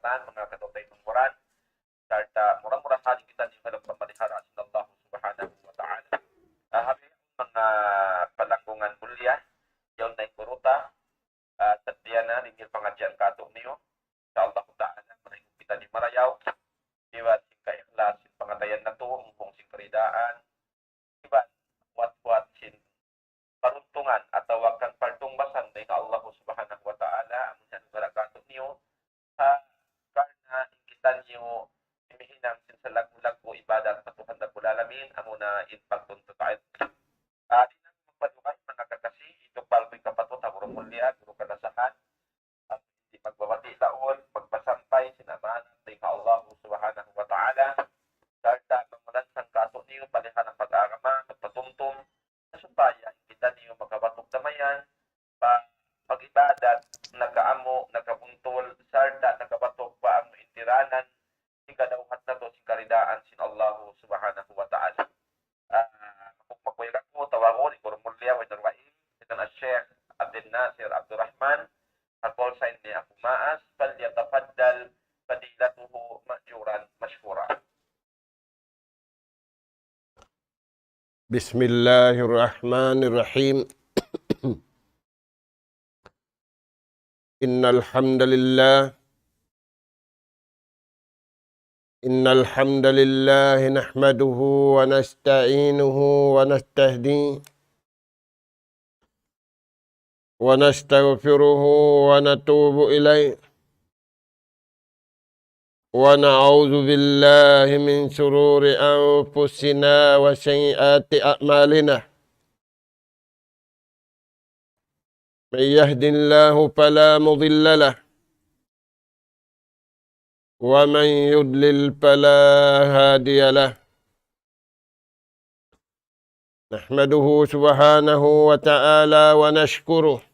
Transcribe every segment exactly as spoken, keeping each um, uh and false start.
Quran, manga kataw-taymanghuran, sarta' mura-murahan kitaniyu ha lawm pamaliharaan sin Allah Subhanahu wa Ta'ala. Ah, ha bihaun manga palanggungan mulliya, yaun na in guru ta, ah, sadja na dingil pangadjian kātu'niyu. Insya Allah Ta'ala, marayaw kitaniyu marayaw. Iban sin kaikhlas sin pangatayan natu', umhung sin karidaan. Iban, wat-wat sin paruntungan atawa kan partungbasan dayn ha Allah Subhanahu wa Ta'ala, amun yan barakatu niyu, ha, karna' in kitaniyu himihinang sin salaggu'-laggu' ibadat pa Tuhan Rabbul Alamin, amuna in pagtuntut ilmu. Ah, di' na magpadugay, manga kakasi, itupal ku in kapatut ha guru mulliya, guru kalasahan, di' magbabati' laung, magpasampay sin amanat dayn ha Allah Subhanahu wa Ta'ala, sarta' mangulansang kātu'niyu paliharan pag-agama, magpatumtum, supaya kitaniyu makabatuk damayan, pa, pag-ibadat, nakaamu', nakabuntul, sarta' nakabatuk pa amu in tiranan, hikadawhat natu' sin karidaan sin Allah Subhanahu wa Ta'ala. Ah, makuk-, makuyagan ku, tawagun, in guru mulliya, wa in Ruwain, iban Al-Sheikh Abdul Nasir Abdul Rahman, ha call sign niya Abu Maas, فليتفضل فضيلته مأجورا مشكورا. بسم الله الرحمن الرحيم. إن الحمد لله، إن الحمد لله نحمده ونستعينه ونستهديه ونستغفره ونتوب إليه، ونعوذ بالله من شرور أنفسنا وسيئات أعمالنا. من يهد الله فلا مضل له، ومن يضلل فلا هادي له. نحمده سبحانه وتعالى ونشكره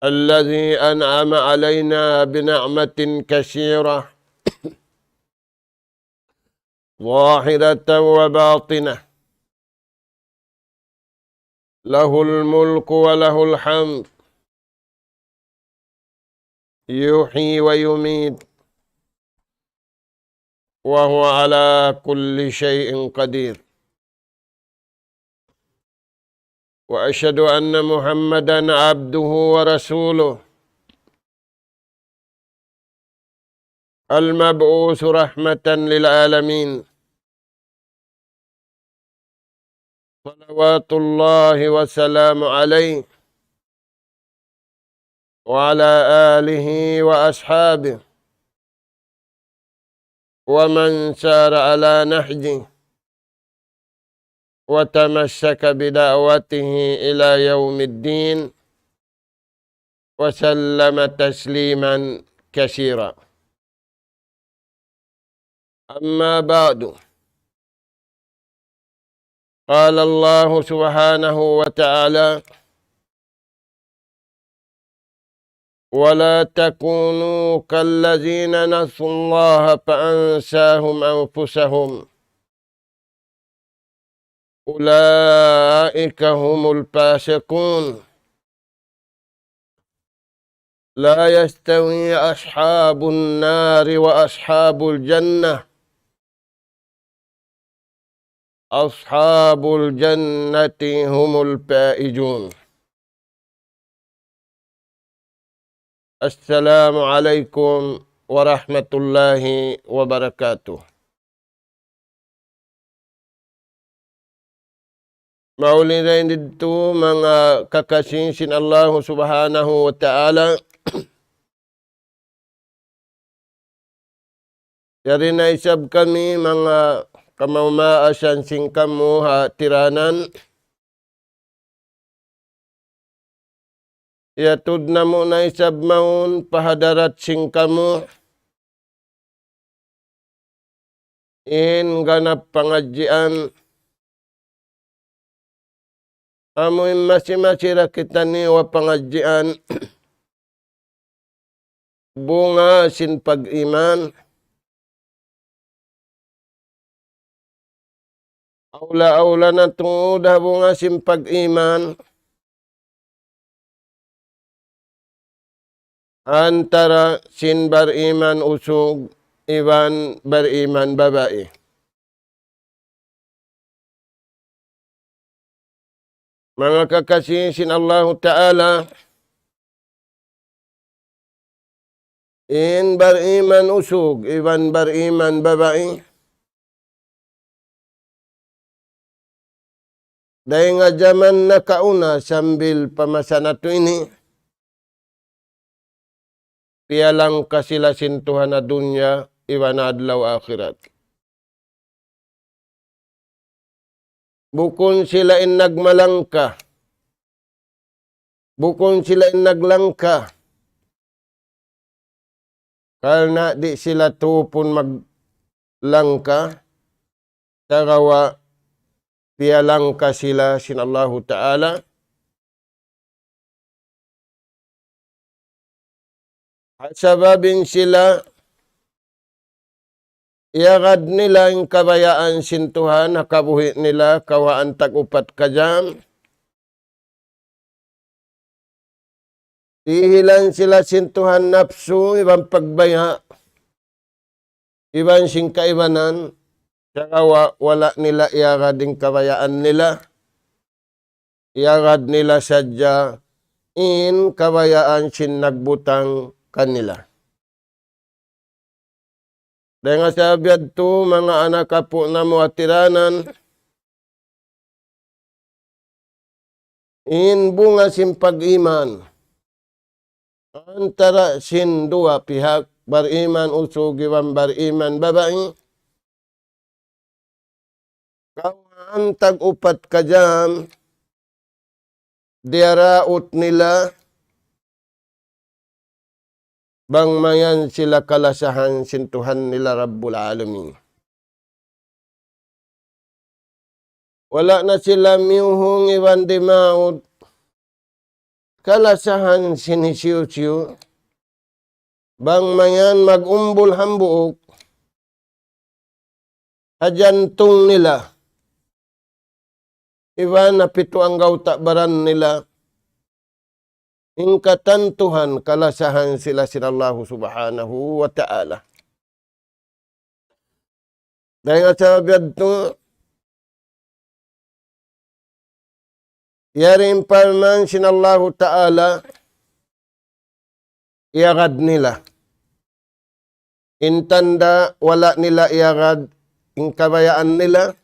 الذي أنعم علينا بنعمة كثيرة ظاهرة وباطنة، له الملك وله الحمد، يحيي ويميت، وهو على كل شيء قدير. وأشهد أن محمدا عبده ورسوله المبعوث رحمة للعالمين، صلوات الله وسلامه عليه وعلى آله وأصحابه ومن سار على نهجه وتمسك بدعوته إلى يوم الدين وسلم تسليما كثيرا. أما بعد، قال الله سبحانه وتعالى: ولا تكونوا كالذين نسوا الله فأنساهم أنفسهم أولئك هم الفاسقون. لا يستوي أصحاب النار وأصحاب الجنة. أصحاب الجنة هم الفائزون. السلام عليكم ورحمة الله وبركاته. Mauli dayn didtu manga kakasi sin Allahu Subhanahu wa Ta'ala. Yari na isab kami manga kamaas-maasan sin kamu ha tiranan. Iyatud namu' na isab mawn pa hadarat sin kamu in ganap pangadjian. Amu in masi-masi da kitaniyu ha pangadjian, bunga sin pag-iman. Awla-awla na tuud ha bunga sin pag-iman. antara sin bariman usug iban bariman babai. Manga kakasi sin Allahu Ta'ala, in bariman usug iban bariman babai, dayn ha jaman nakauna sambil pa masa natu' ini, piyalangka sila sin Tuhan ha dunya iban adlaw akhirat. Bukun sila in nagmalangka. Bukun sila in naglangka. Karna' di' sila tupun maglangka, sagawa' piyalangka sila sin Allahu Ta'ala. Ha sabab in sila iyagad nila in kabayaan sin Tuhan ha kabuhi' nila kawhaan tag-upat ka jam. Dihilan sila sin Tuhan napsu iban pagbaya', iban sin kaibanan, sagawa' wala' nila iyagad in kabayaan nila, iyagad nila sadja in kabayaan sin nagbutang kanila. Dayn ha sabab yadtu, manga anak apu' namu' ha tiranan, in bunga sin pag-iman antara sin duwa pihak, bariman usug iban bariman babai, kawhaan tag-upat ka jam, diyaraut nila, bang mayan sila kalasahan sin Tuhan nila Rabbul Alamin. Wala' na sila miyuhung iban di' maud kalasahan sin hisiyu-siyu, bang mayan mag-umbul hambuuk ha jantung nila, iban ha pitu anggawta' baran nila, in katantuhan kalasahan sila sin Allahu Subhanahu wa Ta'ala. Dayn ha sabab yadtu, yari in parman sin Allahu Ta'ala, iyagad nila. In tanda' wala' nila iyagad in kabayaan nila,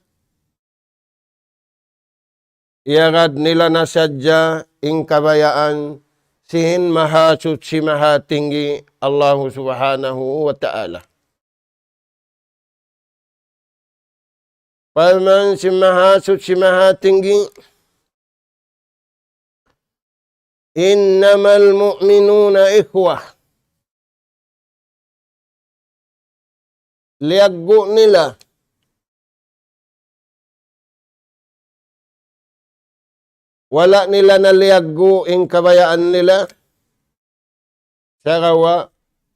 iyagad nila na sadja in kabayaan sin Mahasuchi Mahatinggi Allahu Subhanahu wa Ta'ala. Parman sin Mahasuchi Mahatinggi, إنما المؤمنون إخوة. Liyaggu' nila. Wala' nila na liyaggu' in kabayaan nila. Sagawa'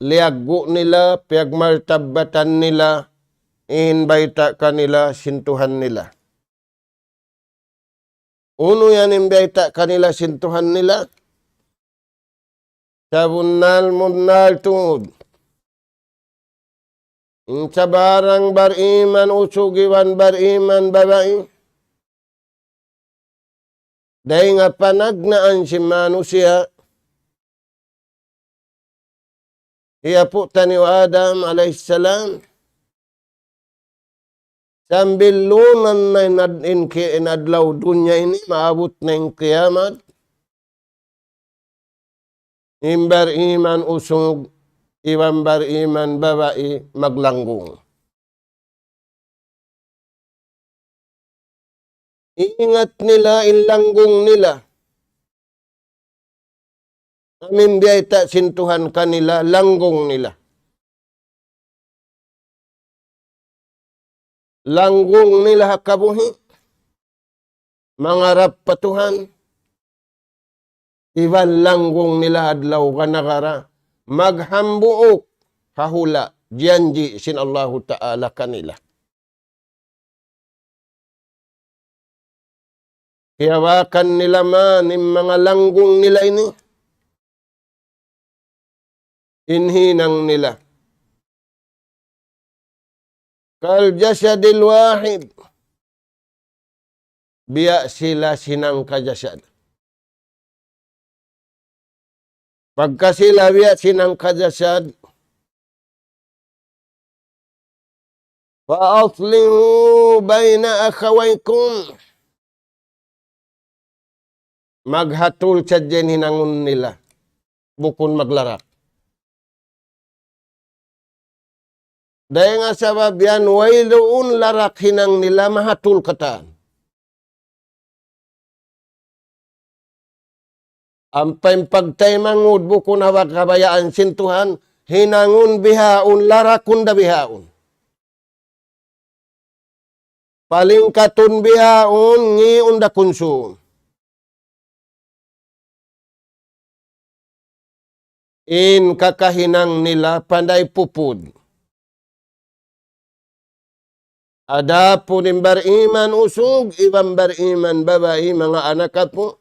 liyaggu' nila, piyagmartabbatan nila in bayta' kanila sin Tuhan nila. Unu yan in biyayta' kanila sin Tuhan nila? Sabunnal-bunnal tuud, in sabarang bariman usug iban bariman babai, dayn ha panagnaan sin manusiya', hi apu' taniyu Adam alayhis salam, sambil luman na in ad-, in ki-, in adlaw dunya ini, maabut na in kiyamat, in bariman usug iban bariman babai maglanggung. Ingat nila in langgung nila. Amu in biyayta' sin Tuhan kanila, langgung nila. Langgung nila ha kabuhi', mangarap pa Tuhan, iban langgung nila adlaw gana-gara, maghambuuk ha hula', janji' sin Allahu Ta'ala kanila. Kiyawakan nila man in manga langgung nila ini. in hinang nila. كالجسد الواحد. Biya' sila sin hangka jasad. Pagka sila biya' sin hangka jasad, فأصلحوا بين أخويكم. Maghatul sadja in hinangun nila. Bukun maglarak. Dayn ha sabab yan, wayruun larak hinang nila mahatul katan. Ampa in pagtaymanghud bukun ha kabayaan sin Tuhan, hinangun bihaun, larakun da bihaun. Palingkatun bihaun, ngiun da kunsun. In kakahinang nila panday pupud. Adapun in bariman usug, iban bariman babai, manga anak apu',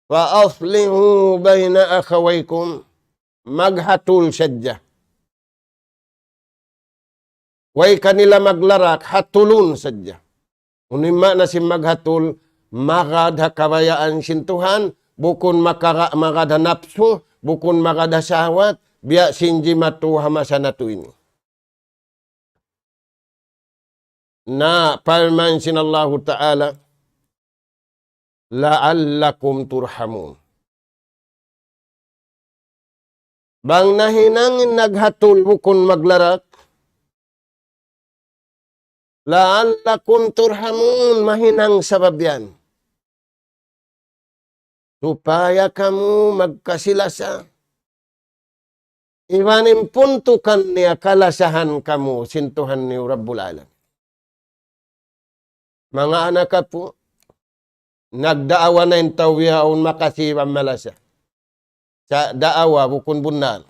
فأصلحوا بين أخويكم. Maghatul sadja. Way kanila maglarak, hatulun sadja. Unu in maana sin maghatul, magad ha kabayaan sin Tuhan, bukun makara-, magad ha napsu, bukun magad ha sahwat, biya' sin jimatu ha masa natu' ini. Na parman sin Allahu Ta'ala, لعلكم ترحمون. Bang nahinang in naghatul bukun maglarak, لعلكم ترحمون, mahinang sabab yan. Supaya kamu magkasi-lasa. Iban in puntukan niya kalasahan kamu sin Tuhan niyu Rabbul Alamin. Manga anak apu', nagdaawa na in tau bihaun makasi iban malasa. Sa' daawa bukun bunnal.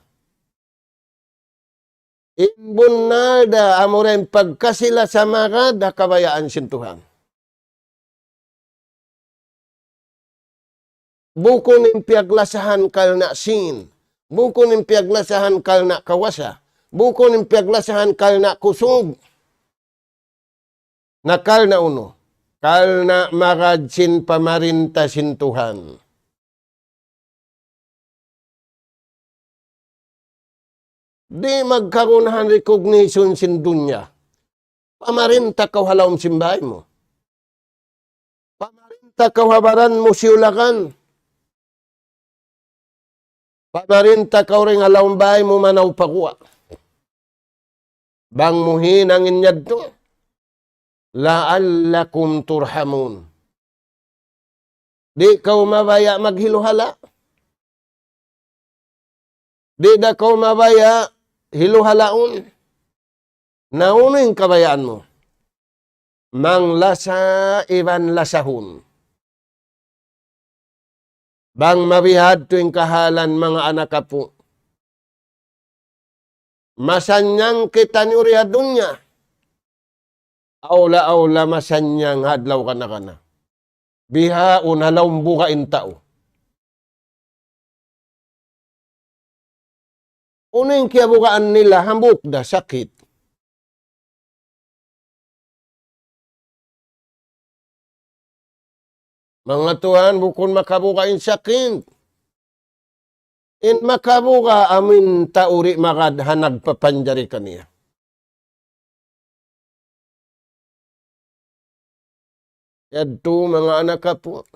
In bunnal da amura in pagkasi-lasa magad ha kabayaan sin Tuhan. Bukun in piyaglasahan karna' sin. Bukun in piyaglasahan karna' kawasa. Bukun in piyaglasahan karna' kusug. Na karna' unu? Karna' magad sin pamarinta sin Tuhan. Di' magkagunahan recognition sin dunya. Pamarinta kaw ha lawm sin bāy mu. Pamarinta kaw ha baran mu siyulagan. Pamarinta kaw dayn ha lawm bāy mu manaw pa guwa'. Bang mu hinang in yadtu, لعلكم ترحمون. Di' kaw mabaya' maghiluhala'. Di' da kaw mabaya' hiluhalaun. Na unu in kabayaan mu? Manglasa iban lasahun. Bang mabihadtu in kahalan manga anak apu'. Masannyang kitaniyu di ha dunya. Awla-awla masannyang ha adlaw kana-kana. Bihaun ha lawm buga' in tau. Unu in kiyabugaan nila, hambuuk da sakit. Manga tuwan, bukun makabuga' in sakit. In makabuga' amu in tau di' magad ha nagpapanjari kaniya. Yadtu manga anak apu'.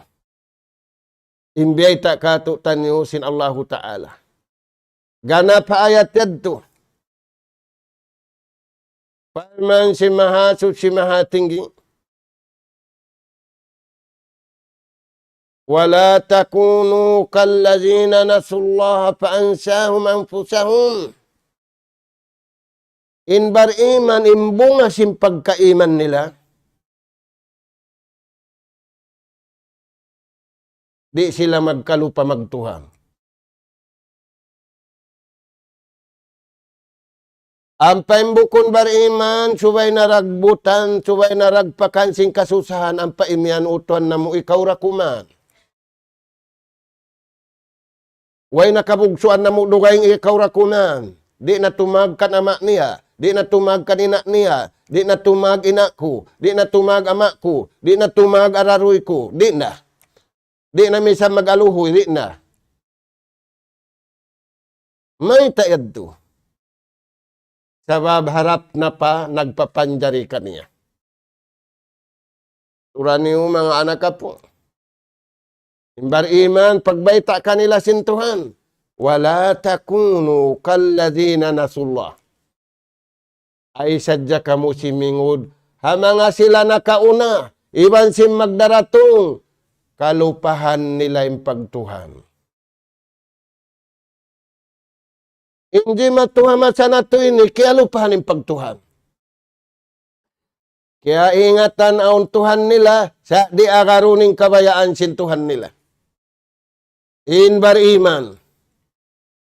In biyayta' kātu'niyu sin Allahu Ta'ala. Ganap ayat yadtu. Parman sin Mahasuchi Mahatinggi. ولا تكونوا كالذين نسوا الله فأنساهم أنفسهم. In bariman, in bunga sin pagkaiman nila, di' sila magkalupa magtuhan. Ampa in bukun bariman, subay na ragbutan, subay na ragpakan sin kasusahan, ampa imiyan, "O Tuhan namu', ikaw ra kuman." Way na kabugsuan namu' dugaing ikaw ra kuman. Di' na tumag kan ama' niya. Di' na tumag kan ina' niya. Di' na tumag ina' ku. Di' na tumag ama' ku. Di' na tumag araruy ku. Di' na. Di' na misan mag-aluhuy. Di' na. Mayta' yadtu? Sabab harap na pa nagpapanjari kaniya. Tura niyu manga anak apu'. In bariman, pagbayta' kanila sin Tuhan. ولا تكونوا كالذين نسوا الله. Ay sadja kamu simingud ha manga sila nakauna, iban sin magdaratung, kalupahan nila in pagtuhan. In jimatu ha masa natu' ini, kiyalupahan in pagtuhan. Kiyaingatan awn Tuhan nila, sa' di' agarun in kabayaan sin Tuhan nila. In bariman.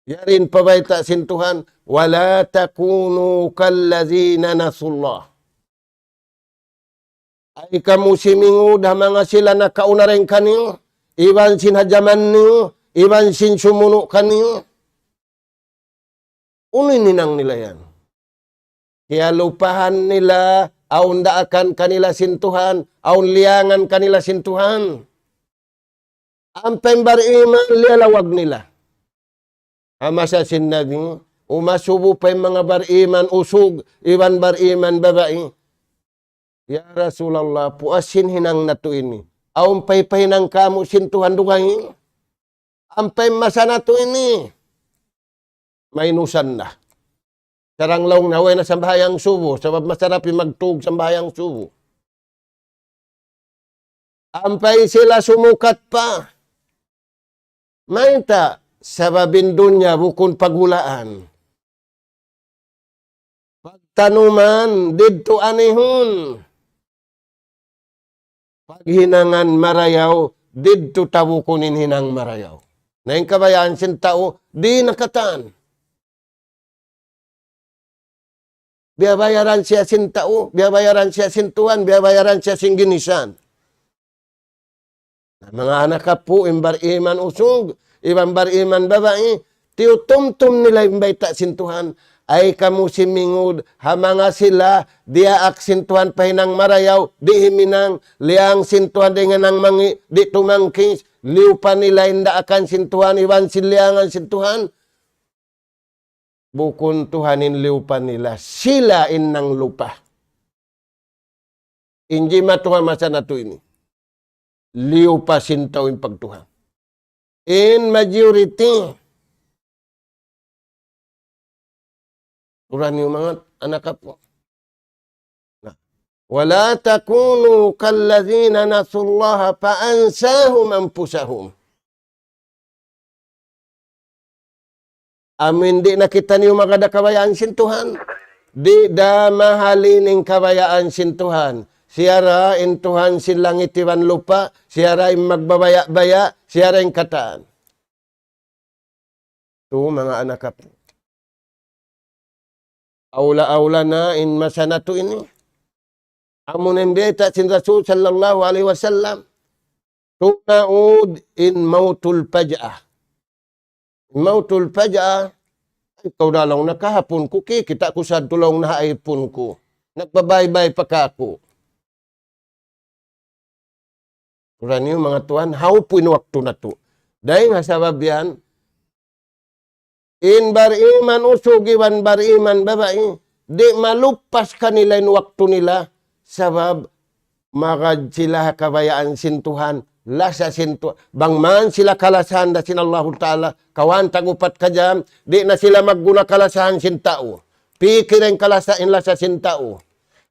Yari in pabayta' sin Tuhan, ولا تكونوا كالذين نسوا الله. Ay kamu simingud ha manga sila nakauna dayn kaniyu, iban sin ha jaman niyu, iban sin sumunu' kaniyu. Unu in hinang nila yan? Kiyalupahan nila, awn daakan kanila sin Tuhan, awn liyangan kanila sin Tuhan. Ampa in bariman, liyalawag nila. Ha masa sin Nabi, umasubu pa in manga bariman usug, iban bariman babai. Ya Rasulullah, puas sin hinang natu' ini. Awn pa hipahinang kāmu' sin Tuhan dugaing. Ampa in masa natu' ini. Mainusan na. Sarang laung na, way na sambahayang subu, sabab masarap in magtug sambahayang subu. Ampa in sila sumukat pa. Mayta', sabab in dunya bukun paghulaan. Pagtanuman, didtu anihun. Paghinangan marayaw, didtu tabukun in hinang marayaw. Na in kabayaan sin tau, di' na katan. Biyabayaran siya sin tau, biyabayaran siya sin Tuhan, biyabayaran siya sin ginisan. Na manga anak apu', in bariman usug, iban bariman babai, tiyutumtum nila in bayta' sin Tuhan. Ay kamu simingud ha manga sila diyaak sin Tuhan pa hinang marayaw, di' himinang, liyang sin Tuhan dayn ha hinang mangi', di' tumangkis, liyupa nila in daakan sin Tuhan, iban sin liyangan sin Tuhan. Bukun Tuhan in liyupa nila, sila in nanglupa. In jimatu ha masa natu' ini. Liyupa sin tau in pagtuhan. In majority. Tura niyu manga anak apu'. Na. ولا تكونوا كالذين نسوا الله فأنساهم أنفسهم. Amin di' na kitaniyu magad ha kabayaan sin Tuhan. Di' da mahalin in kabayaan sin Tuhan. Siya ra in Tuhan sin langit iban lupa', siya ra in magbabaya'-baya', siya ra in katan. Tu manga anak apu'. Awla-awla na in masa natu' ini. Amu na in bayta' sin Rasul sallallahu alayhi wasallam. Tuud in mawtul faj'ah. Mawtul faj'ah. Ikaw da laung na kahapun ku, kikita' ku sadtu laung na ha aypun ku. Nagbabaybay pa kāku'. Tura niyu manga tuwan, hawpu in waktu natu'. Dayn ha sabab yan, in bariman usug iban bariman babai, di' malupas kanila in waktu nila, sabab magad sila ha kabayaan sin Tuhan, lasa sin Tuhan. Bang man sila kalasahan da sin Allahu Ta'ala, kawhaan tag-upat ka jam, di' na sila magguna kalasahan sin tau. Pikira in kalasa, in lasa sin tau.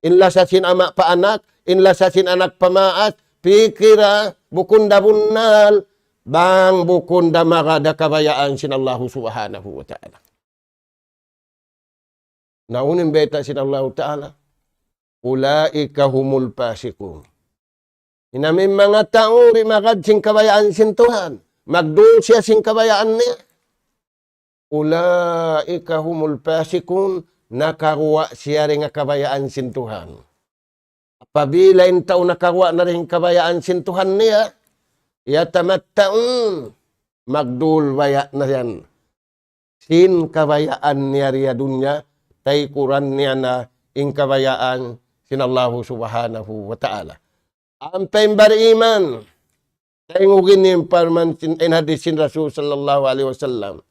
In lasa sin ama' pa anak, in lasa sin anak pa maas, pikira, bukun da bunnal, bang bukun da magad ha kabayaan sin Allahu Subhanahu wa Ta'ala. Na unu in bayta' sin Allahu Ta'ala, أولئك هم الفاسقون. In amu in manga tau di' magad sin kabayaan sin Tuhan. Magdusa siya sin kabayaan niya. أولئك هم الفاسقون, nakaguwa' siya dayn ha kabayaan sin Tuhan. Apabila in tau nakaguwa' na dayn ha kabayaan sin Tuhan niya, يتمتعون. magdul baya' na yan sin kabayaan niya di ha dunya, taykuran niya na in kabayaan sin Allahu Subhanahu wa Ta'ala. Ampa in bariman, tayngugin in parman sin, in hadis sin Rasul sallallahu alayhi wasallam.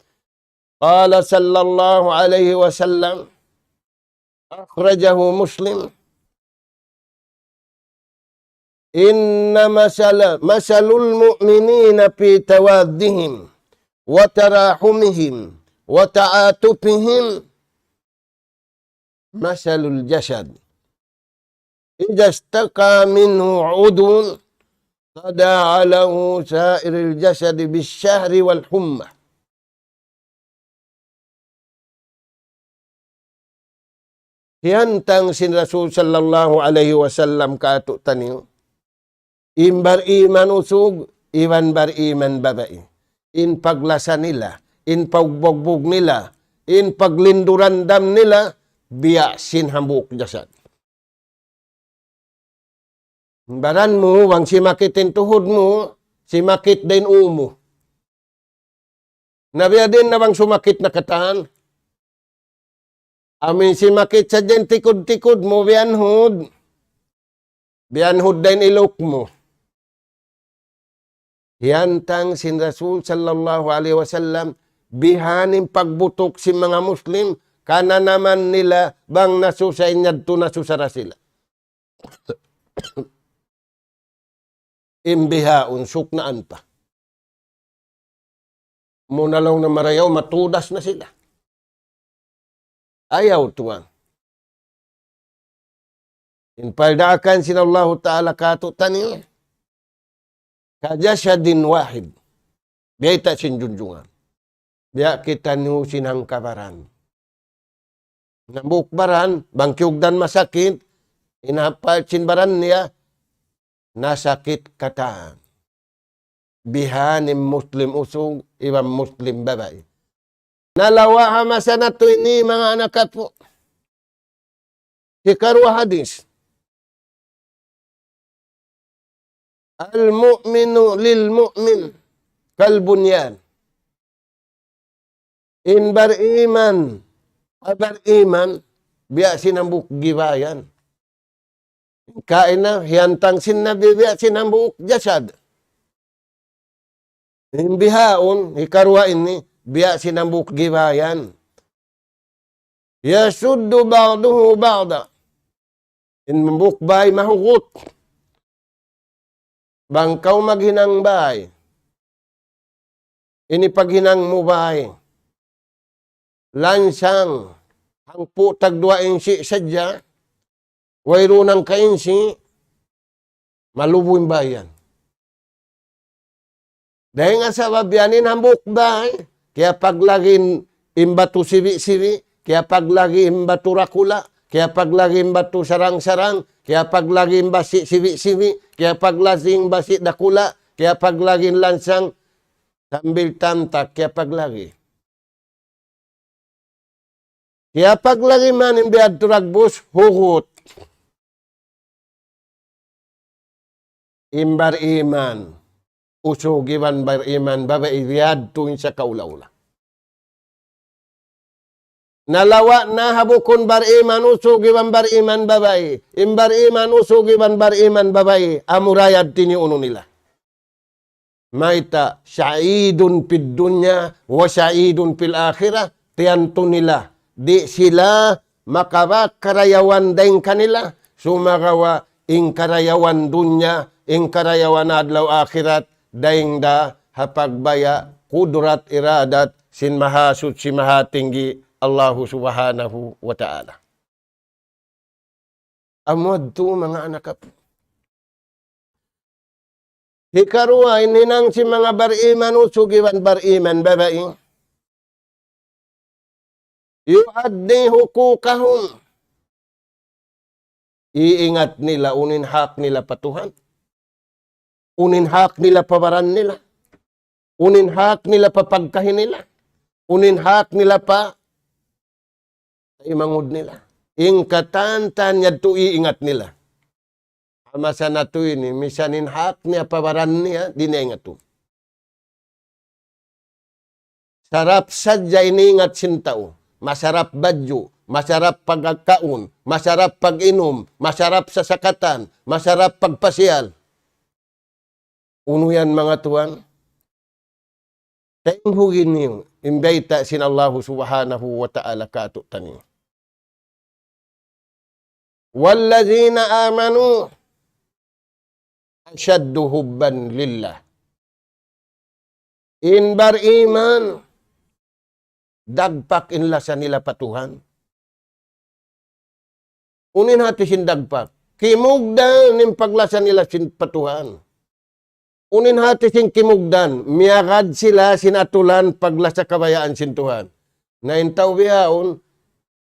قال صلى الله عليه وسلم، أخرجه مسلم، إن مثل، مثل المؤمنين في توادهم وتراحمهم وتعاطفهم مثل الجسد إذا اشتكى منه عضو تداعى له سائر الجسد بالسهر والحمى. Hiyantang sin Rasul sallallahu alayhi wasallam kātu'niyu, in bariman usug, iban bariman babai. In paglasa nila, in pagbugbug nila, in paglinduran dam nila, biya' sin hambuuk jasad. Baran mu, bang simakit in tuhud mu, simakit da in ū mu. Na biya' diin na bang sumakit na katan. Amu in simakit sadja in tikud-tikud mu, biyanhud. Biyanhud da in iluk mu. Hiyantang sin Rasul sallallahu alayhi wasallam, bihan in pagbutuk sin manga Muslim, kananaman nila bang nasusa in yadtu nasusa da sila. In bihaun suknaan pa. Muna laung na marayaw, matudas na sila. Ayaw tuwan. In paldaakan sin Allahu Ta'ala kātu'niyu, كجسد واحد. Biya' ta sin junjungan. Biya' kitaniyu sin hangka baran. Hambuuk baran, bang kiyugdan masakit, in hapal sin baran niya, nasakit katan. Bihan in Muslim usug, iban Muslim babai. Nalawa' ha masa natu' ini, manga anak apu'. Hikaruwa hadis. المؤمن للمؤمن كالبنيان. In bariman, ha bariman, biya' sin hambuuk gibayan. Kaina, hiyantang sin Nabi biya' sin hambuuk jasad. In bihaun, hikaruwa ini, biya' sin hambuuk gibayan. يشد بعضه بعضا. In hambuuk bay mahugut. Bang kaw maghinang bay. Ini paghinang mu bay. Lansang, hangpu' tagduwa insi sadja, wayruun hangka insi, malubu in bay yan. Dayn ha sabab yan in hambuuk bay, kiyapaglagi in batu sibi'-sibi', kiyapaglagi in batu dakula', kiyapaglagi in batu sarang-sarang, kiyapaglagi in basi' sibi'-sibi', kiyapaglagi in basi' dakula', kiyapaglagi in lansang, sambil tamtak, kiyapaglagi. Kiyapaglagi man in biyadtu dagbus, hugut. In bariman usug iban bariman babai biyadtu in sakaula-ula. Nalawa' na ha bukun bariman usug iban bariman babai. In bariman usug iban bariman babai, amura yadtu ini unu nila. Mayta', سعيد في الدنيا وسعيد في الآخرة, tiyantu nila, di' sila makabak karayawan dayn kanila, sumagawa' in karayawan dunya, in karayawan adlaw akhirat, dayn da ha pagbaya' kudrat iradat sin Mahasuchi Mahatinggi Allahu Subhanahu wa Ta'ala. Amu yadtu manga anak apu'. Hikaruwa, in hinang sin manga bariman usug iban bariman babai. يؤدي حقوقهم. Iingat nila unu in hak nila pa Tuhan. Unu in hak nila pa baran nila. Unu in hak nila pa pagkahi nila. Unu in hak nila pa taymanghud nila. In katan-katan yadtu iingat nila. Ha masa natu' ini, misan in hak niya pa baran niya, di' niya ingatun. Sarap sadja in ingat sin tau. Masarap badju', masarap pagkaun, masarap pag-inum, masarap sasakatan, masarap pagpasiyal. Unu yan, manga tuwan? Taymanghud niyu in bayta' sin Allahu Subhanahu wa Ta'ala kātu'niyu. وَالَّذِينَ آمَنُوا أَشَدُّ حُبًّا لِلَّهِ. In bariman, dagpak in lasa nila pa Tuhan. Unu in hāti sin dagpak? Kimugdan in paglasa nila sin pa Tuhan. Unu in hāti sin kimugdan? Miyagad sila sin atulan paglasa kabayaan sin Tuhan. Na in tau bihaun,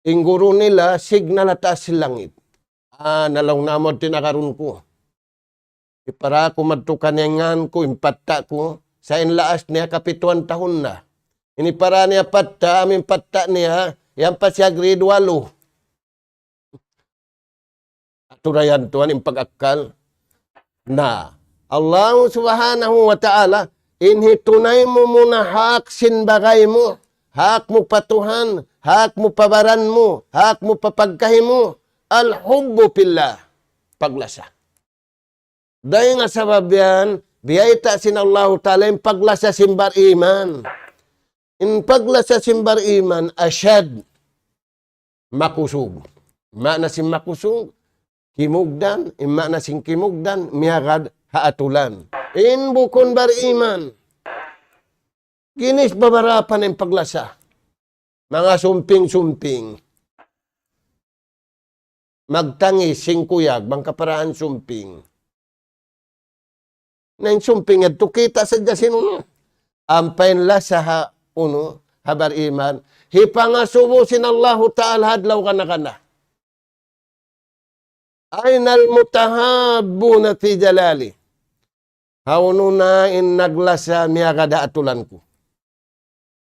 in guru nila, signal ha taas sin langit. Ah, nalaung namu' in agarun ku. Hipara ku madtu kaniya in ngan ku, in patta' ku, sa' in laas niya kapituan tahun na. Ini para niya patta', amu in patta' niya, yan pa siya grade walu. Atura yan tuwan in pag-akkal. Na, Allah Subhanahu wa Ta'ala, in hitunay mu muna hak sin bagay mu, hak mu pa Tuhan, hak mu pa baran mu, hak mu pa pagkahi mu, الحب في الله, paglasa. Dayn ha sabab yan, biyayta' sin Allahu Ta'ala in paglasa sin bariman. In paglasa sin bariman, أشد, makusug. Maana sin makusug, kimugdan, in maana sin kimugdan, miyagad ha atulan. In bukun bariman, ginis babarapa na in paglasa. Manga sumping-sumping. Magtangis sin kuyag, bang kaparaan sumping. Na in sumping yadtu kita' sadja sin unu. Ampa in lasa ha unu, ha bariman. Hipangasubu sin Allahu Ta'ala ha adlaw kana-kana. أين المتحابون في جلالي. Hawnu na in naglasa miyagad ha atulan ku.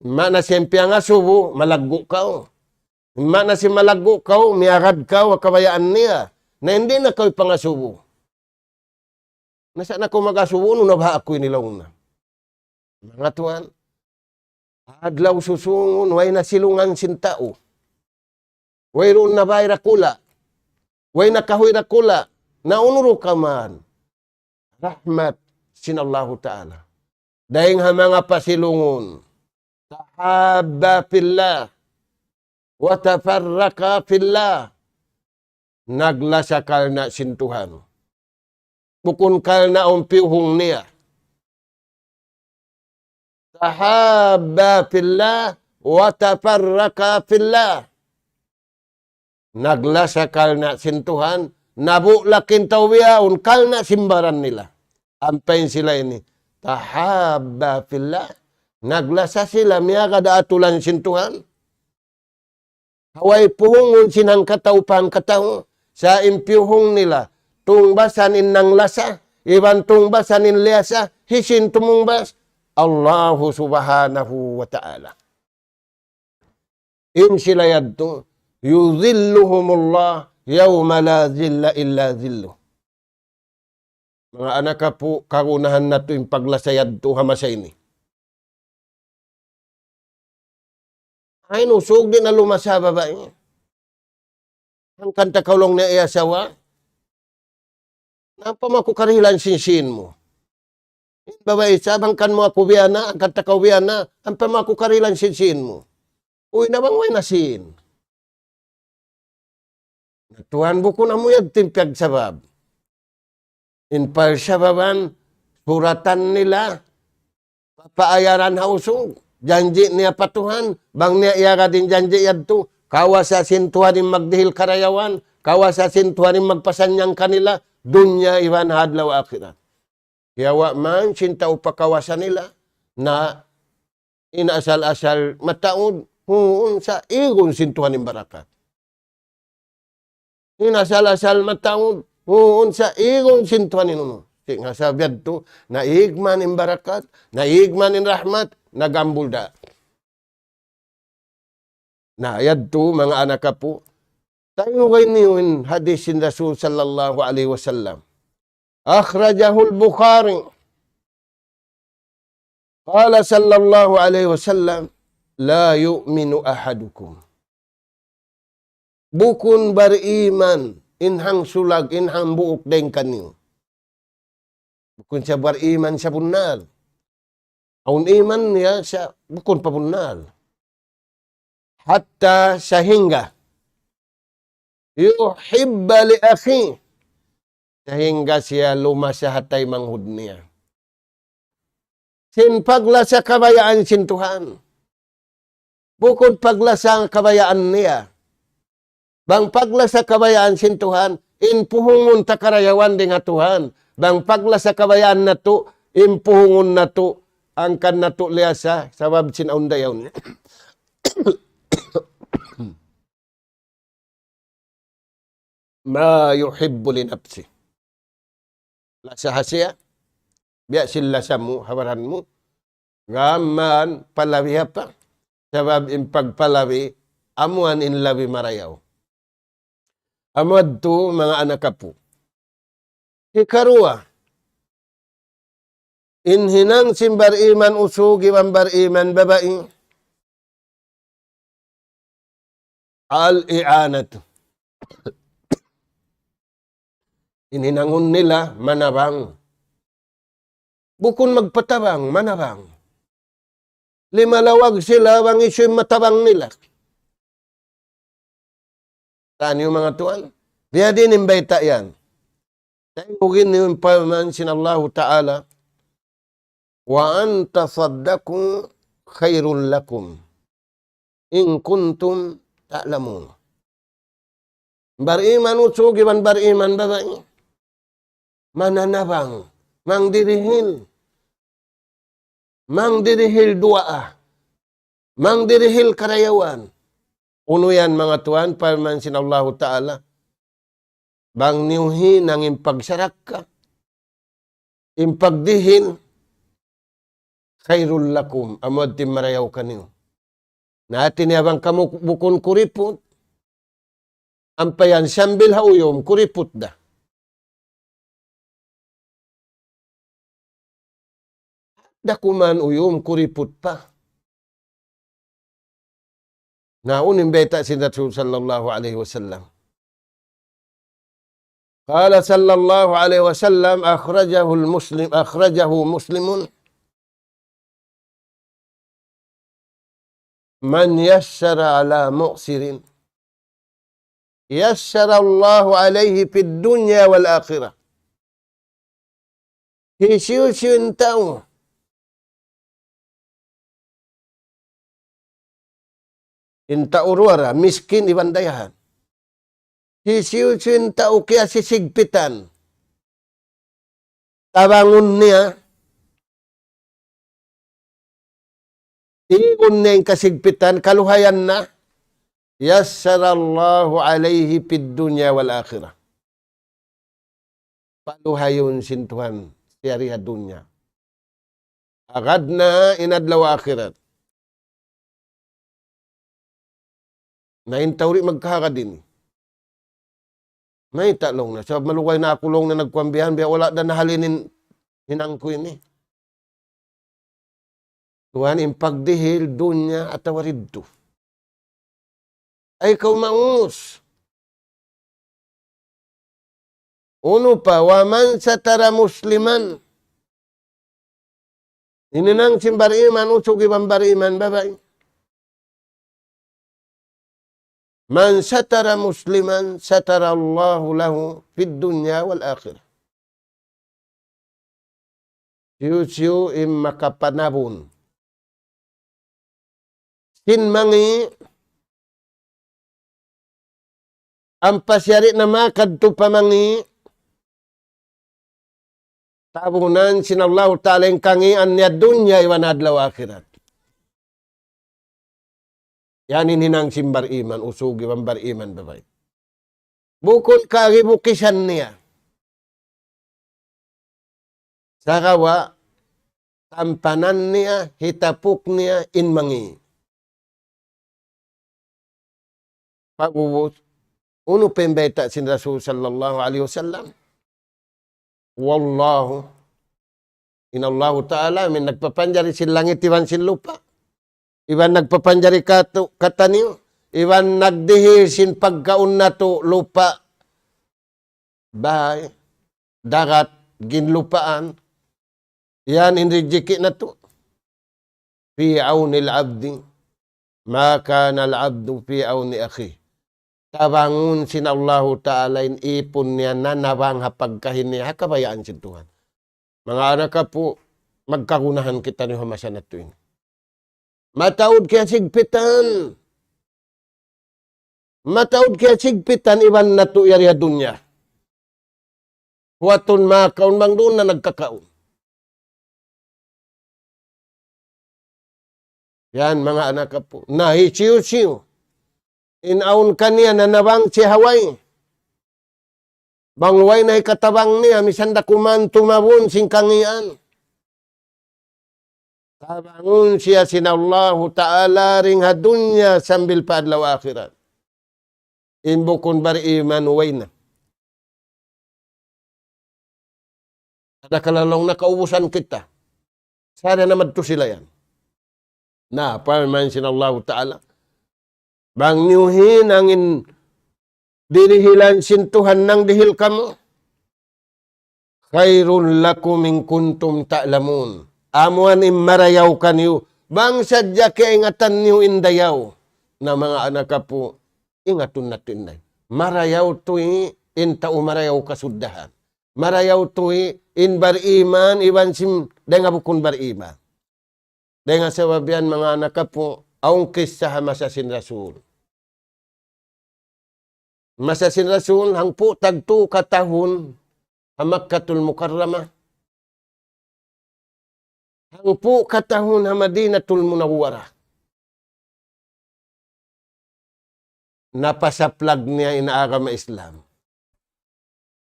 Maana sin piyangasubu, malaggu' kaw. Maana sin malaggu' kaw, miyagad kaw, ha kabayaan niya. Na di' na kaw hipangasubu. Na sa' na kaw mag-asubu, unu na baha' aku ini laung na. Manga tuwan, adlaw susūngun, way na silungan sin tau. Wayruun na bāy dakula'. Way na kahuy dakula'. Na unu ru kaman? Rahmat sin Allahu Ta'ala. Dayng ha manga pasilungun. تحابا في الله وتفرقا في الله. Naglasa karna' sin Tuhan. Bukun karna' awn piyuhung niya. تحابا في الله وتفرقا في الله. Naglasa karna' sin Tuhan, nabulak in tau bihaun karna' sin baran nila. Ampa in sila ini, تحابا في الله. Naglasa sila miyagad ha atulan sin Tuhan. Ha way puhungun sin hangkatau pa hangkatau, sa' in piyuhung nila, tungbasan in nanglasa, iban tungbasan in liyasa, hisiyu in tumungbas? Allahu Subhanahu wa Ta'ala. In sila yadtu, يظلهم الله يوم لا ظل إلا ظله. Manga anak apu', kagunahan natu' in paglasa yadtu ha masa ini. Ay, nusug di' na lumasa babai. Hangkan ta kaw laung niya in asawa. Ampa mu aku karihilan sin sīn mu. In babai isab, hangkan mu aku biyana, hangkan ta kaw biyana, ampa mu aku karihilan sin sīn mu. Uy, na bang way na sīn. Na tuwan, bukun amu yadtu in piyagsabab. In pagsababan, suratan nila, papaayaran ha usug, janji' niya pa Tuhan, bang niya iyagad in janji' yadtu, kawasa sin Tuhan in magdihil karayawan, kawasa sin Tuhan in magpasannyang kanila, dunya iban ha adlaw akhirat. Kiyawa' man sin tau pa kawasa nila, na in asal-asal mataud, huun sa' igun sin Tuhan in barakat. In asal-asal mataud, huun sa' igun sin Tuhan in unu. Sin asal biyadtu, naig man in barakat, naig man in rahmat, nagambul da. Na, yadtu, manga anak apu'. Taymanghud niyu in hadis sin Rasul sallallahu alayhi wasallam. أخرجه البخاري. قال صلى الله عليه وسلم: لا يؤمن أحدكم. Bukun bariman in hangsulag, in hambuuk dayn kaniyu. Bukun siya bariman sabunnal. Awn iman niya sa bukun pa bunnal. حتى, sahingga, يحب لأخيه, sahingga siya lumasa ha taymanghud niya sin paglasa kabayaan sin Tuhan. Bukun paglasa kabayaan niya. Bang paglasa kabayaan sin Tuhan, in puhungun ta karayawan dayn ha Tuhan. Bang paglasa kabayaan natu', in puhungun natu', hangkan natu' liyasa, sabab sin awn dayaw niya. ما يحب لنفسه. Lasa ha siya, biya' sin lasa mu, ha baran mu. Gām mayan palabi apa? Sabab in pagpalabi, amuan in labi marayaw. Amu yadtu manga anak apu'. Hikaruwa, in hinang sin bariman usug iban bariman babai, الإعانة. In hinangun nila manabang. Bukun magpatabang, manabang. Limalawag sila bang hisiyu in matabang nila. Taniyu manga tuwan. Biyadiin in bayta' yan. Dayn ha ugin niyu in parman sin Allahu Ta'ala, وأن تصدقوا خير لكم إن كنتم تعلمون. Bariman usug iban bariman babai, mananabang, mangdirihil, mangdirihil duwaa, mangdirihil karayawan. Unu yan manga tuwan, parman sin Allahu Ta'ala, bang niyu hinang in pagsarakka, in pagdihil, خير لكم, amu yadtu in marayaw kaniyu. Na hati niya bang kamu bukun kuriput, ampa yan sambil ha uyum, kuriput da. Da kuman uyum, kuriput pa. Na unu in bayta' sin Rasul sallallahu alayhi wasallam. قال صلى الله عليه وسلم، أخرجه المسلم، أخرجه مسلم، من يسر على معسر يسر الله عليه في الدنيا والآخرة. Hisiyu-siyu in tau, in tau duwa ra, miskin iban dayahan. Hisiyu-siyu in tau kiyasisigpitan, tabangun niya, igun niya in kasigpitan, kaluhayan na, يسر الله عليه في الدنيا والآخرة. Paluhayun sin Tuhan siya di ha dunya. Agad na in adlaw akhirat. Na in tau di' magkahagad ini. Mayta' laung niya. Sabab malugay na aku laung niya nagkuwan bihan, biya' wala' da nahalin in hinang ku ini. Tuwan in pagdihil dunya atawa didtu. Ay kaw maus. Unu pa, ومن ستر مسلما. In hinang sin bariman usug iban bariman babai. من ستر مسلما ستر الله له في الدنيا والآخرة. Hisiyu-siyu in makapanabun sin mangi', ampa siya di' na makadtu pa mangi', tabunan sin Allahu Ta'ala in kangian niya dunya iban adlaw akhirat. Yan in hinang sin bariman usug iban bariman babai. Bukun kaagi bukisan niya. Sagawa' tampanan niya, hitapuk niya in mangi'. Pag'ubus, unu pa in bayta' sin Rasul sallallahu alayhi wasallam? والله, in Allahu Ta'ala, amu in nagpapanjari sin langit iban sin lupa'. iban nagpapanjari katu-, kataniyu, iban nagdihil sin pagkaun natu' lupa', bay, dagat, ginlupaan, yan in rijiki' natu'. في عون العبد ما كان العبد في عون أخيه. Tabangun sin Allahu Ta'ala in ipun niya nanabang ha pagkahi niya ha kabayaan sin Tuhan. Manga anak apu', magkagunahan kitaniyu ha masa natu' ini. Mataud kiyasigpitan. Mataud kiyasigpitan iban natu' yari ha dunya. Kuwatun makaun bang duun na nagkakaun. Yan, manga anak apu'. Na, hisiyu-siyu in awn kaniya nanabang siya ha way. Bang way na hikatabang niya, misan da kuman tumabun sin kangīan. Tabangun siya sin Allahu Ta'ala dayn ha dunya sambil pa adlaw akhirat. In bukun bariman way na. Ada kala laung na kaubusan kita. Sa' da na madtu sila yan. Na, parman sin Allahu Ta'ala. Bang niyu hinang in dirihilan sin Tuhan nangdihil kamu. خير لكم إن كنتم تعلمون. Amu yan in marayaw kaniyu. Bang sadja kaingatan niyu in dayaw. Na manga anak apu', ingatun natu' in dayaw. Marayaw tuud in tau marayaw kasuddahan. Marayaw tuud in bariman iban sin dayn ha bukun bariman. Dayn ha sabab yan manga anak apu', awn kissa ha masa sin Rasul. Masa sin Rasul, hangpu' tagtu katahun ha Makkatul Mukarramah. Hangpu' katahun ha Madinatul Munawwarah. Napasaplag niya in agama Islam.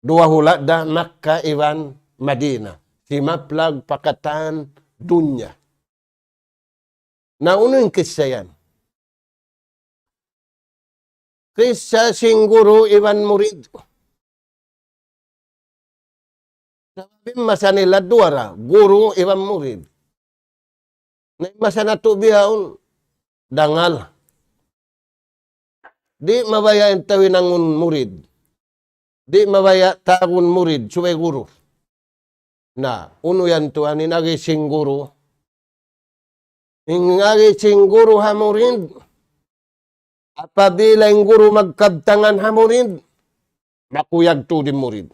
Duwa hula' da Makka iban Madina. Simaplag pa katan dunya. Na unu in kissa yan? Kissa sin guru iban murid. Sabab in masa nila duwa ra, guru iban murid. Na in masa natu' bihaun, dangal. Di' mabaya' in tau hinangun murid. Di' mabaya' tawagun murid, subay guru. Na, unu yan tuwan, in agi sin guru. In agi sin guru ha murid. Apabila in guru magkabtangan ha murid, makuyag tuud in murid.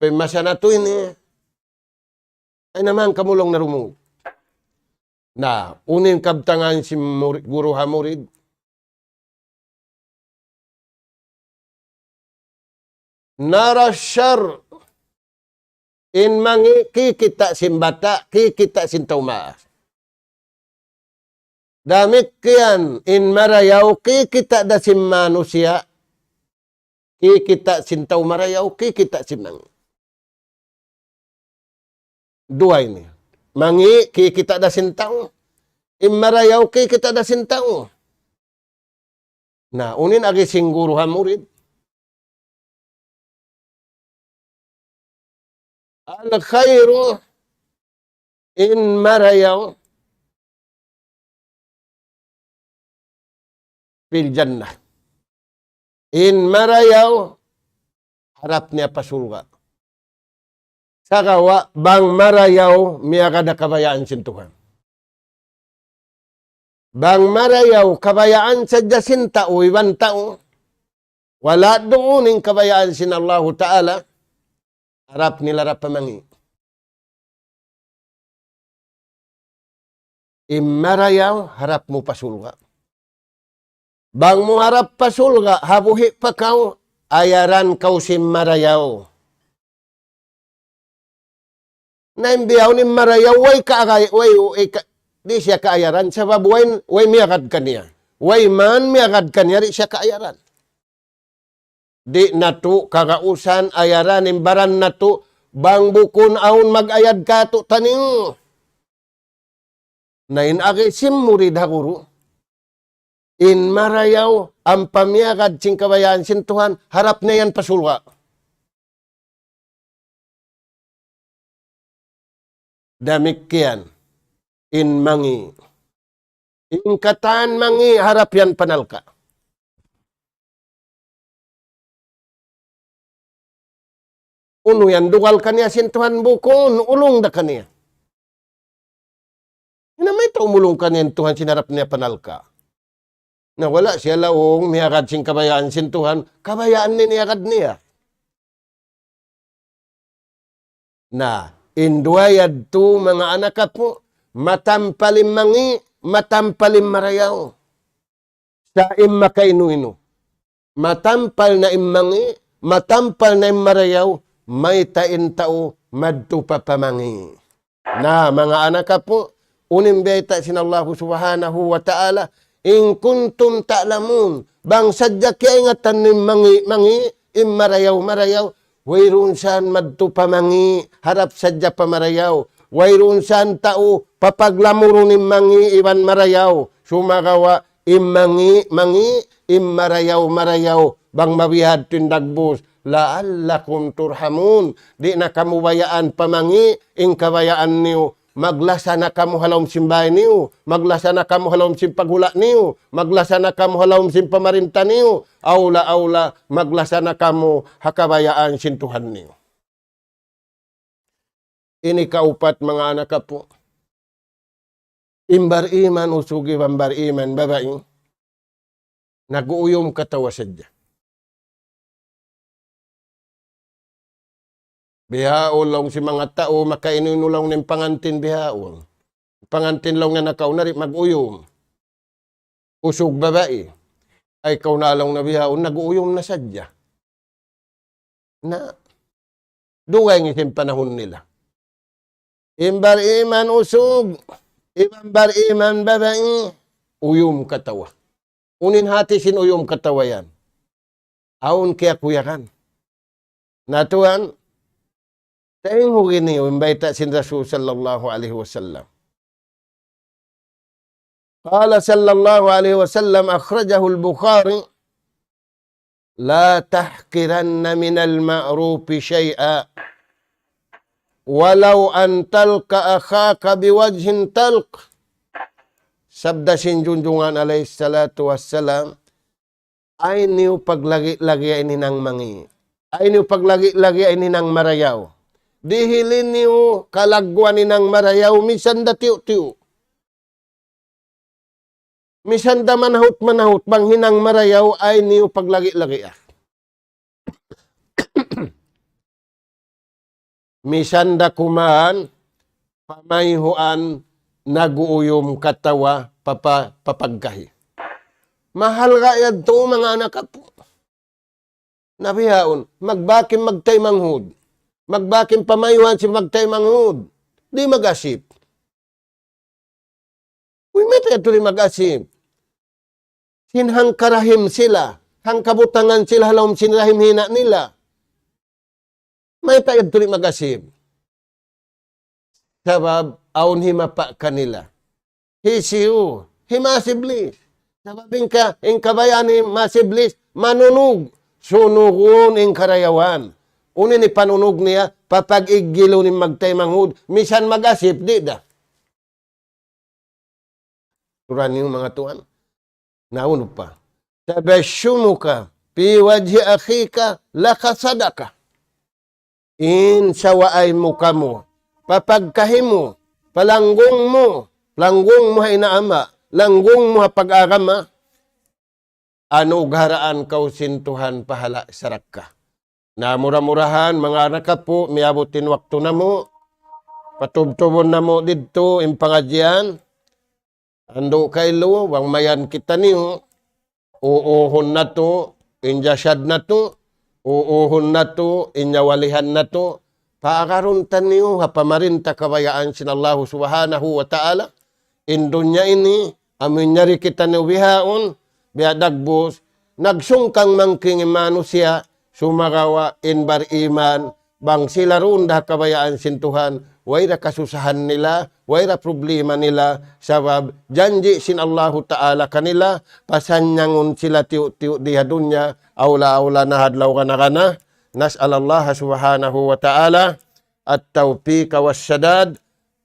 Pag masa natu' ini, ay naman kamu laung na dumungug. Na, unu in kabtangan sin muri-, guru ha murid. نرى الشر. In mangi' kikita' sin bata', kikita' sin tau maas. Damikkiyan in marayaw kikita' da sin manusiya', kikita' sin tau marayaw, kikita' sin mangi'. Duwa ini. Mangi' kikita' da sin tau. In marayaw kikita' da sin tau. Na, unu in agi sin guru ha murid. الخير, in marayaw, في الجنة. In marayaw, harap niya pa surga'. Sagawa' bang marayaw, miyagad ha kabayaan sin Tuhan. Bang marayaw kabayaan sadja sin tau iban tau, wala' duun in kabayaan sin Allahu Ta'ala, harap nila ra pa mangi'. In marayaw, harap mu pa surga'. Bang mu harap pa surga', ha buhi' pa kaw, ayaran kaw sin marayaw. Na in bihaun in marayaw, way ka-, way, way ka-, di' siya kaayaran, sabab way, way miyagad kaniya. Way man miyagad kaniya, di' siya kaayaran. Di' natu' kagausan ayaran in baran natu', bang bukun awn mag-ayad kātu'niyu. Na in agi sin murid ha guru, in marayaw, ampa miyagad sin kabayaan sin Tuhan, harap niya yan pa surga'. Damikkiyan. in mangi'. In katan mangi' harap yan pa narka'. Unu yan, dugal kaniya sin Tuhan? Bukun, ulung da kaniya. Na mayta' umulung kaniya in Tuhan sin harap niya pa narka'? Na wala' siya laung miyagad sin kabayaan sin Tuhan, kabayaan niya in iyagad niya. Na, in duwa yadtu manga anak apu', matampal in mangi', matampal in marayaw. Sa' in makainu-inu. Matampal na in mangi', matampal na in marayaw, mayta' in tau madtu pa pamangi'. Na, manga anak apu', unu in bayta' sin Allahu Subhanahu wa Ta'ala, "In kuntum ta'lamun," bang sadja kiyaingatan niyu in mangi', mangi', in marayaw, marayaw, wayruun san madtu pa mangi', harap sadja pa marayaw, wayruun san tau papaglamurun in mangi' iban marayaw, sumagawa' in mangi', mangi', in marayaw, marayaw, bang mabihadtu in dagbus, "la'allakum turhamun," di' na kamu bayaan pamangi' in kabayaan niyu, maglasa na kamu ha lawm sin bāy niyu, maglasa na kamu ha lawm sin paghula' niyu, maglasa na kamu ha lawm sin pamarinta niyu, awla-awla, maglasa na kamu ha kabayaan sin Tuhan niyu. Ini kaupat, manga anak apu'. In bar-iman usug iban bar-iman babai, nag-uuyum katawa sadja. Bihaun laung sin manga tau, makainu-inu laung in pangantin bihaun. Pangantin laung na nakauna di' mag-uyum. Usug babai. Ay, kaw na laung na bihaun, nag-uuyum na sadja. Na, dugaing sin panahun nila. In bar-iman usug, iban bar-iman babai, uyum katawa. Unu in hati sin uyum katawa yan? Awn kiyakuyagan. Na tuwan, taingugi niyu in bayta' sin Rasul sallallahu alayhi wasallam. قال صلى الله عليه وسلم، أخرجه البخاري، لا تحقرن من المعروف شيئا ولو أن تلقى أخاك بوجه طلق. Sabda sin Junjungan alayhi salatu wassalam, ayaw niyu paglagi-lagia in hinang mangi'. Ayaw niyu paglagi-lagia in hinang marayaw. Dihili niyu kalagguan in hinang marayaw, misan da tiyu'-tiyu'. Misan da manahut-manahut, bang hinang marayaw, ayaw niyu paglagi-lagia. Misan da kuman pamayhuan nag-uuyum katawa papa-, papagkahi. Mahalga' yadtu, manga anak apu'. Na bihaun, magbak in magtaymanghud. Magbak in pamayhuan sin magtaymanghud. Di' mag-asip. Uy, mayta' yadtu di' mag-asip? Sin hangka rahim sila, hangka butangan sila ha lawm sin rahim hina' nila. Mayta' yadtu di' mag-asip? Sabab awn himapa' kanila. Hisiyu? Hi Mas Iblis. Sabab in ka-, in kabayaan hi Mas Iblis, manunug. Sunugun in karayawan. Unu in panunug niya, papag-iggilun in magtaymanghud, misan mag-asip, di' da. Turan niyu manga tuwan. Na unu pa. تبشمك في وجه أخيك لك صدقة. In sawaay mu kamu, papagkahi mu, palanggung mu, langgung mu ha ina' ama', langgung mu ha pag-agama, anugharaan kaw sin Tuhan pahala' sarakka. Na mura-murahan, manga anak apu', miyabut in waktu namu', patubtubun namu' didtu in pangadjian. Andu' kailu, bang mayan kitaniyu, uuhun natu' in jasad natu', uuhun natu' in nyawalihan natu', paagarun taniyu ha pamarinta kabayaan sin Allahu Subhanahu wa Ta'ala. In dunya ini, amu in yari kitaniyu bihaun, biya' dagbus, nagsungkang mangking in manusiya', sumagawa' in bariman, bang sila duun da ha kabayaan sin Tuhan, way da kasusahan nila, way da problema nila, sabab janji' sin Allahu Ta'ala kanila, pasannyangun sila tiyu'-tiyu' di ha dunya, awla-awla na ha adlaw gana-gana. نسأل الله سبحانه وتعالى التوفيق والسداد.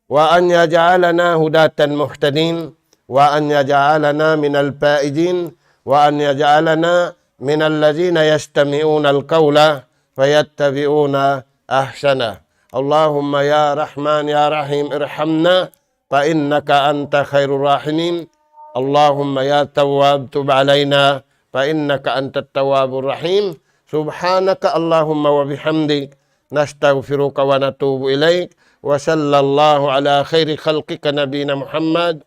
وأن يجعلنا هداة مهتدين، وأن يجعلنا من الفائزين، وأن يجعلنا من الذين يستمعون القول فيتبعون أحسنه. اللهم يا رحمن يا رحيم ارحمنا فإنك أنت خير الراحمين. اللهم يا تواب تب علينا فإنك أنت التواب الرحيم. سبحانك اللهم وبحمدك، نستغفرك ونتوب إليك. وصلى الله على خير خلقك نبينا محمد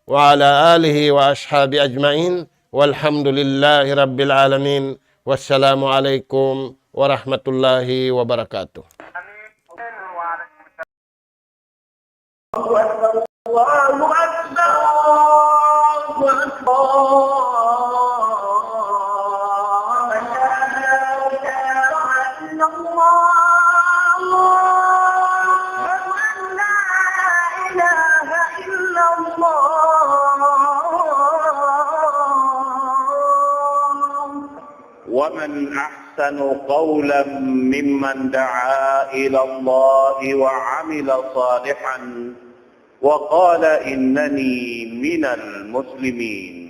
وعلى آله وأصحابه أجمعين. والحمد لله رب العالمين. والسلام عليكم ورحمة الله وبركاته. الله أكبر، الله أكبر، الله أكبر. لا إله إلا الله. أشهد أن لا إله إلا الله. ومن أحسن قولا ممن دعا إلى الله وعمل صالحا وقال إنني من المسلمين.